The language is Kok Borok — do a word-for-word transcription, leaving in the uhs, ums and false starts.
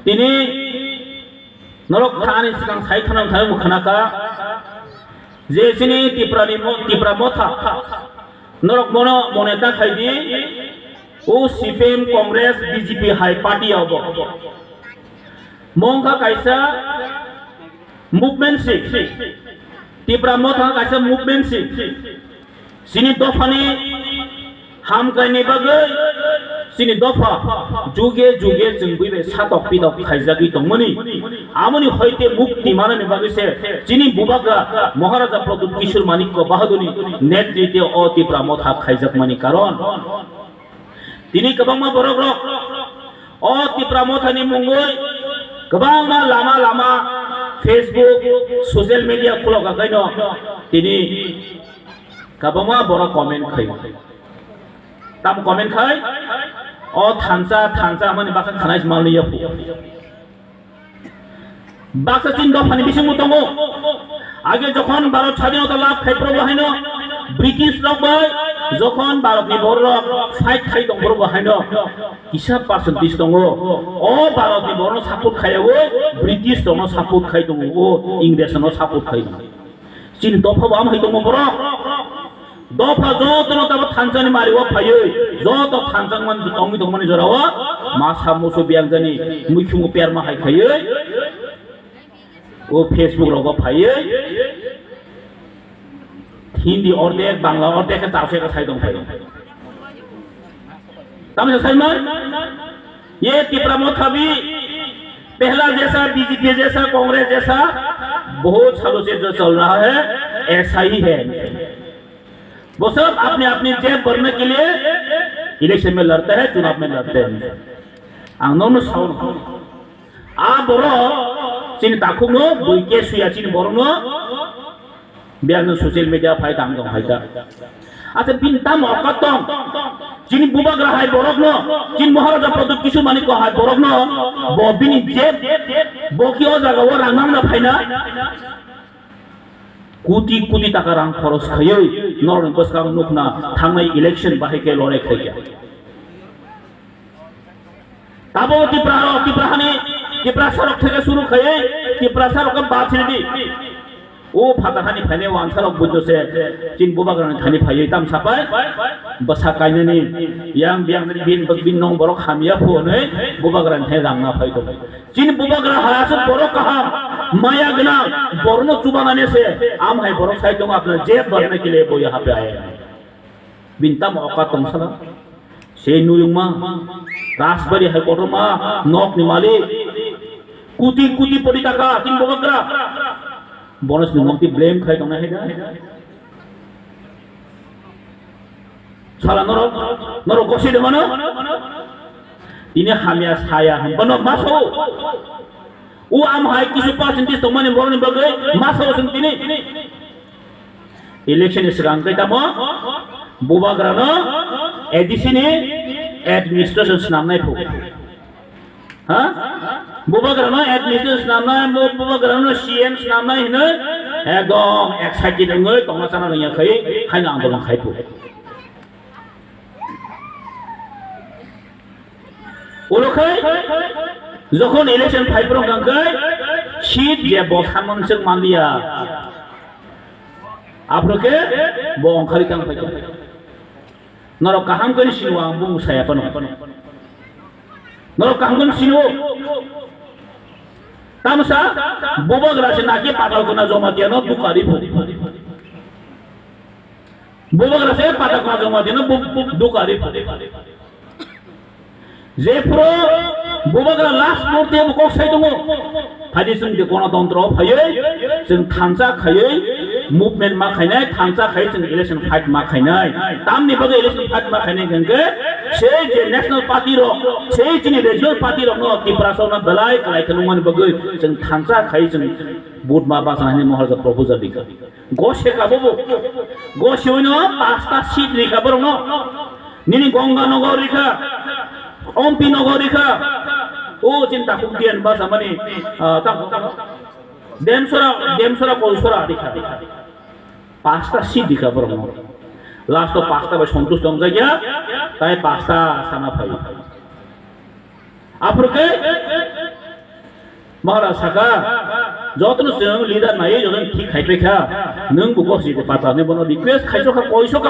Tini norok thani sikang sai khana thani bo khana kha je chini Tipra ni mo-, Tipra Motha norok mono mone ta khai di, o C P M, Congress, B J P hai party abo. Mongkha kaisa movement si. Tipra Motha kaisa movement si. Chini dophani hamkraini bagwi chini dopha juge juge chwng buibai satok pitok khaijagwi tongmani. Amoni hoite mukti manani bagwi se chini bubagra Maharaja Pradyut Kishore Manikya Bahadurni netritwe o Tipra Motha khaijakmani karon. Tini kwbangma borok rok o Tipra Mothani mungwi kwbangma lama lama Facebook, social media khulok kaino tini kwbangma borok comment khai. Tam comment khai o thansa thansa mani baksa khanai smal ya phu. Baksa chini dophani bisingo tongo. Age jokhon Bharat sadhinota labh khai phuru bo haino British rok bai jokhon Bharat ni borok rok fight khai tong phuru bo haino kisa percentage tongo. O Bharat ni borok no support khai o British rok no support khai tongo, o Ingres no support khai tongo. Chini dopha bo amhai tongo borok. Dopha jotono tabo thansa ni mari o phaiwi, joto thansa man tongwi tongmani jora o masa musu biyangjani muikhungo perma hai khaiwi, o Facebook rogo phaiwi, Hindi ordek, Bangla ordek khe chao se sai tong phai. Tamni sai man? ये तिपरा मोथा भी पहला जैसा, बीजेपी जैसा, कांग्रेस जैसा बहुत सालों से जो चल रहा है, ऐसा ही है। वो सब अपने अपने जेब भरने के लिए इलेक्शन में लड़ते हैं, चुनाव में लड़ते हैं। Ang nono sao. A borok chini takhukno bui ke suya chini borokno. Biang social media phai tang tong hai ta. Acha bini tamo okat tong. Chini bubagra hai borokno, chini Maharaja Pradyut Kishore Manikya hai borokno, bo bini je, bo ki o jaga o rang nang na phaina. Kuti kuti taka rang khoros khaiwi norokni bwskang nukna thangnai election bahai khe lorai khaikha. Tabo Tipra rok, Tipra hani, Tipra sarok theke suru khaiwi, Tipra sarok khe bachini di. O phatar hani phainai wansa rok bujo se, chini bubagra ni thani phaiwi tam sapai, bwsa kainani, yang biang bin, bin nong borok hamya phu hwnwi bubagra ni thani rang na phai tong. Chini bubagra ha aswk borok kaham, maya gwnang, borokno chubanani se, am hai borok sai tongo apna jeb barne ke liye bo yaha pe aye. Bini tamo okat tong sala. Se nuyungma, Rajbari hai kotorma, nokni malik, kuti kuti poti taka, chini bubagra. Bono chini mokti blame khai tongna hai da. Sala norok, norok gosi de mano? Tini hamya saya, bono maso. U am hai kisu percentage tongmani borokni bagwi maso sung tini. Election ni swkang khe tamo bubagrano A D C ni administration swnamnai phu. Ha? Bubagrano administration swnamnai, bu-, bubagrano C M swnamnai hinwi ekdom excited wngwi tongna chana rwngya khai haino andolon khai phu. Ulo khai jokhon election phai phuru hwnkha khai seat je bo sanmani swk manliya. Aphuru khe bo ongkhari tang phai tong. Norok kaham khe sini ang bung saya phano. Norok kaham khe sini o. Tamsa bubagra se naki patal kona joma tiano dukari phu. Bubagra se patal kona joma tiano bu-, bu-, dukari phu. Jephuru bubagra last murti bo kok sai tongo. Phadi chwng je gonotontro phaiwi, chwng thansa khaiwi, movement ma khainai, thansa khai chwng election fight ma khainai. Tamni bagwi election fight ma khainai hwnkhe, sei je national party rok, sei chini regional party rokno Tiprasa no belai kwlai khe nungmani bagwi chwng thansa khai chwng vote ma bachana hinwi Maharaja proposal rikha. Gose ka bobo. Gose wino pasta seat rikha borokno. Nini Ganga Nagar rikha, Ompi Nagar rikha, o chini takhuk diyan basa mani, ah, tam, Demsora, Demsora Kolsora rikha. Pasta seat rikha borokno. Last o pasta bai sontush tong jakya, tai pasta sana phai. Aphuru khe Maharaj saka, jotono chwng leader naiwi jotono thik khai paikha, nwng bo gosi de pata ni bono request khaiso kha, koiso kha